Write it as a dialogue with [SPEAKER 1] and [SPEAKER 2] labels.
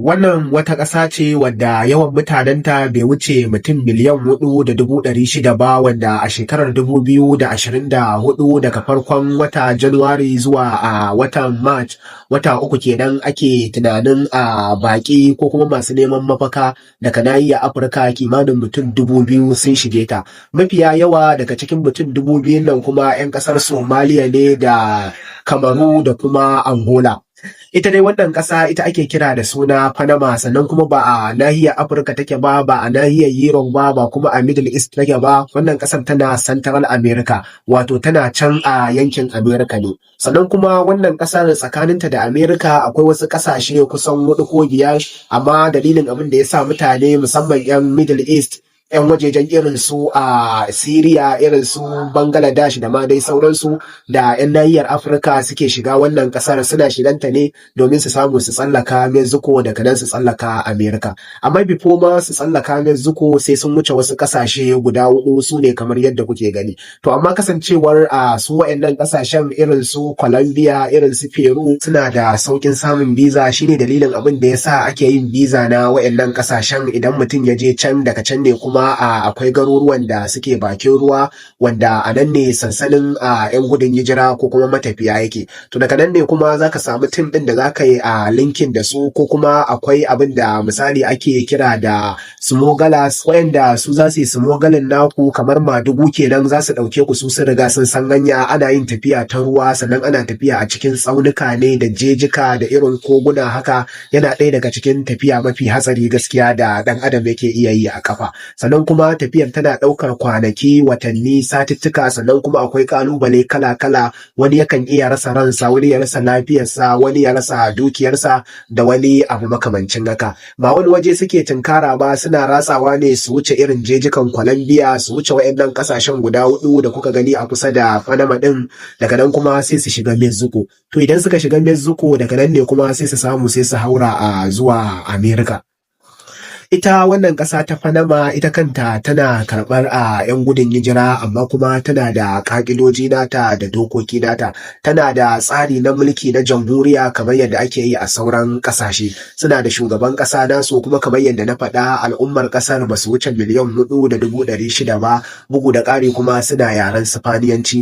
[SPEAKER 1] Wannan wata ƙasa ce wadda yawan mutanenta bai wuce mutum 4,600,000 ba, wanda a shekarar 2024, daga farkon wata Januwari zuwa a watan March, wata 3 kenan, ake tunanin a baƙi ko kuma masu neman mafaka daga nahiyar Afirka kimanin mutum 2,000 sun shige ta. Mafiya yawa daga cikin mutum 2,000 nan kuma 'yan ƙasar Somaliya ne da Kamaru da kuma Angola. Ita dai wannan ƙasa ita ake kira da suna Panama, sannan kuma ba a nahiyar Afirka take ba, ba a nahiyar Europe ba, ba kuma a Middle East take ba. Wannan ƙasar tana Central America, wato tana can a yankin America ne. Sannan kuma wannan ƙasar tsakaninta da America akwai wasu ƙasashe kusan huɗu ko biyar, amma dalilin abin da ya sa mutane, musamman 'yan Middle East, 'yan wajejen irin su a Syria, irin su Bangladesh da ma dai sauransu, da 'yan nahiyar Afirka suke shiga wannan kasar, suna shiganta ne domin su samu su tsallaka Mexico, daga nan su tsallaka America. Amma before ma su tsallaka Mexico, sai sun wuce wasu kasashe guda hudu, su ne kamar yadda kuke gani. To amma kasancewar a su wayannan kasashen irin su Colombia, irin su Peru suna da saukin samun visa, shine dalilin abin da yasa ake yin visa na wayannan kasashen. Idan mutum ya je can, daga can ne kuma akwai garuruwan da suke bakin ruwa, wanda a nan ne sansanin a 'yan gudun hijira ko kuma matafiya yake. To daga nan ne kuma zaka samu team din da zaka yi a linking da su, ko kuma akwai abin da misali ake kira da smugglers, wayanda su za su yi smuggling naku, kamar madugu kenan, za su ɗauke ku. Su sun riga sun san hanya. Ana yin tafiya ta ruwa, sannan ana tafiya a cikin tsaunuka ne da jejika da irin koguna haka. Yana ɗaya daga cikin tafiya mafi hatsari gaskiya da ɗan adam yake iya yi a kafa. Sannan kuma tafiyar tana ɗaukar kwanaki, watanni, satuttuka. Sannan kuma akwai ƙalubale kala-kala: wani yakan iya rasa ransa, wani ya rasa lafiyarsa, wani ya rasa dukiyarsa da wani abu makamancin haka. Ba wani waje suke tunkara ba, suna ratsawa ne su wuce irin jejikan Colombia, su wuce waɗannan ƙasashen guda hudu da kuka gani a kusa da Panama ɗin. Daga nan kuma sai su shiga Mexico. To idan suka shiga Mexico, daga nan ne kuma sai su samu sai su haura a zuwa America. Ita wannan ƙasa ta Panama ita kanta tana karɓar a 'yan gudun hijira, amma kuma tana da ƙa'idoji nata da dokoki nata. Tana da tsari na mulki na jamhuriya kamar yadda ake yi a sauran ƙasashe. Suna da shugaban ƙasa nasu. Kuma kamar yadda na faɗa, al'ummar ƙasar ba su wuce 4,600,000 ba. Bugu da ƙari kuma suna yaren Sifaniyanci.